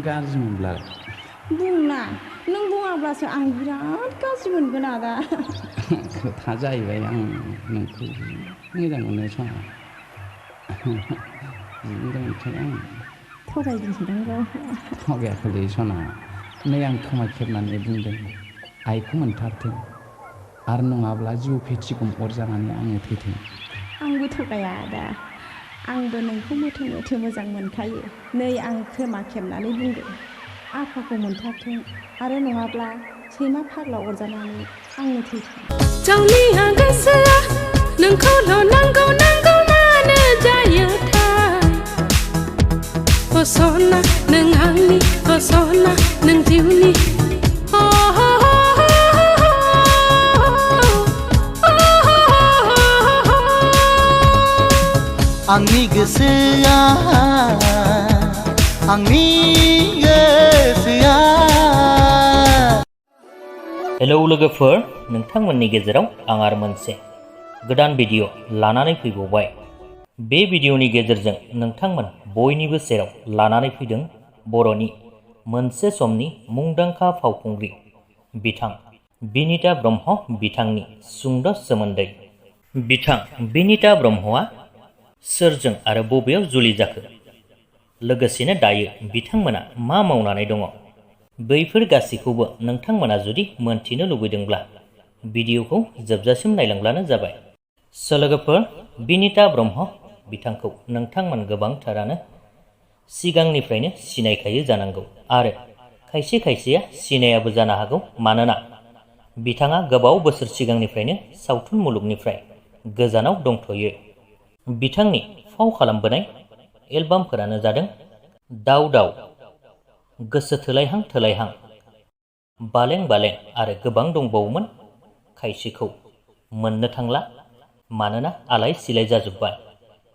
गाज्रि मोनब्ला बुंना नों बुङाब्लासो आं बिराद गाज्रि मोनगोन आदा खोथा जाहैबाय आं नोंखौ मोजां मोनो सना मोजां मोनखायो आं थगायदिसोदां थगायाखैलै सना नै आं खोमा खेबनानै बुंदों आइखौ मोनथारथों आरो नङाब्ला जिउ फेथिगम अरजानानै आङो थैथों आंबो थगाया आदा आंबो नोंखौ मोथो मोथो मोजां मोनखायो नै आं खोमा खेबनानै बुंदों आफाखौ मोनथारथों आरो नङाब्ला सैमा फाग्ला अरजानानै आंनो थैथों जावलिया गोसोआ नोंखौल' नांगौ नांगौ मानो जायोथाय सना नों आंनि सना नों जिउनि आंनि गोसोआ आंनि गोसोआ हेलौ लोगोफोर नोंथांमोननि गेजेराव आं आरो मोनसे गोदान भिडिअ लानानै फैबावबाय बे भिडिअनि गेजेरजों नोंथांमोन बयनिबो सेराव लानानै फैदों बर'नि मोनसे समनि मुंदांखा फावखुंग्रि बिथां बिनिता ब्रह्म बिथांनि सुंद' सोमोन्दै बिथां बिनिता ब्रह्मआ सोरजों आरो बबेयाव जुलि जाखो लोगोसेनो दायो बिथांमोना मा मावनानै दङ बैफोर गासैखौबो नोंथांमोना जुदि मोनथिनो लुबैदोंब्ला भिडिअखौ जोबजासिम नायलांब्लानो जाबाय लोगोफोर बिनिता ब्रह्म बिथांखौ नोंथांमोन गोबांथारानो सिगांनिफ्रायनो सिनायखायो जानांगौ आरो खायसे खायसेया सिनायाबो जानो हागौ मानोना बिथाङा गोबाव बोसोर सिगांनिफ्रायनो सावथुन मुलुगनिफ्राय गोजानाव दंथ'यो बिथांनि फाव खालामबोनाय एलबामफोरानो जादों दाउ दाउ गोसो थोलायहां थोलायहां बालें बालें आरो गोबां दंबावोमोन खायसेखौ मोननो थांला मानोना आलाय सिलाय जाजोब्बाय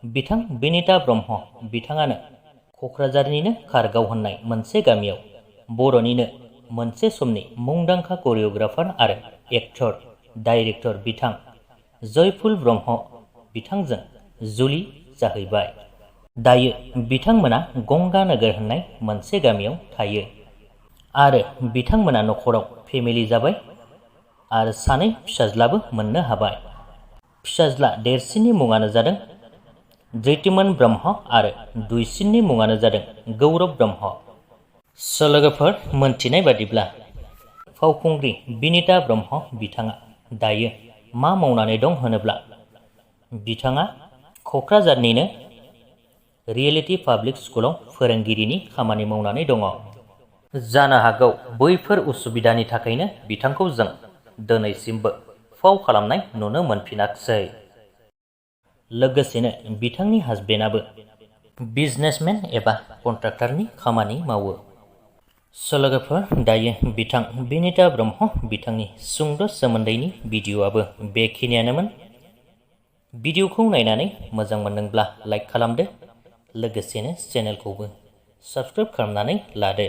बिथां बिनिता ब्रह्म बिथाङानो क'क्राझारनिनो कारगाव होननाय मोनसे गामियाव बर'निनो मोनसे समनि मुंदांखा करिय'ग्राफार आरो एक्टर डाइरेक्टर बिथां जयपुल ब्रह्म बिथांजों जुलि जाहैबाय दायो बिथांमोना गंगा नोगोर होननाय मोनसे गामियाव थायो आरो बिथांमोना न'खराव फेमिलि जाबाय आरो सानै फिसाज्लाबो मोननो हाबाय फिसाज्ला देरसिननि मुङानो जादों धृतिमन ब्रह्म आरो दुइसिननि मुङानो जादों गौरब ब्रह्म लोगोफोर मोनथिनाय बादिब्ला फावखुंग्रि बिनिता ब्रह्म बिथाङा दायो मा मावनानै दं होनोब्ला बिथाङा क'क्राझारनिनो रियेलिटि पाब्लिक स्कुलाव फोरोंगिरिनि खामानि मावनानै दङ जानो हागौ बैफोर उसुबिदानि थाखायनो बिथांखौ जों दिनैसिमबो फाव खालामनाय नुनो मोनफिनाखसै लोगोसेनो बिथांनि हासबेन्डआबो बिजनेसमेन एबा कन्ट्राक्टरनि खामानि मावो लोगोफोर दायो बिथां बिनिता ब्रह्म बिथांनि सुंद' सोमोन्दैनि भिडिअ'आबो बेखिनियानोमोन भिडिअ'खौ नायनानै मोजां मोनदोंब्ला लाइक खालामदो लोगोसेनो चेनेलखौबो साबस्क्राइब खालामनानै लादो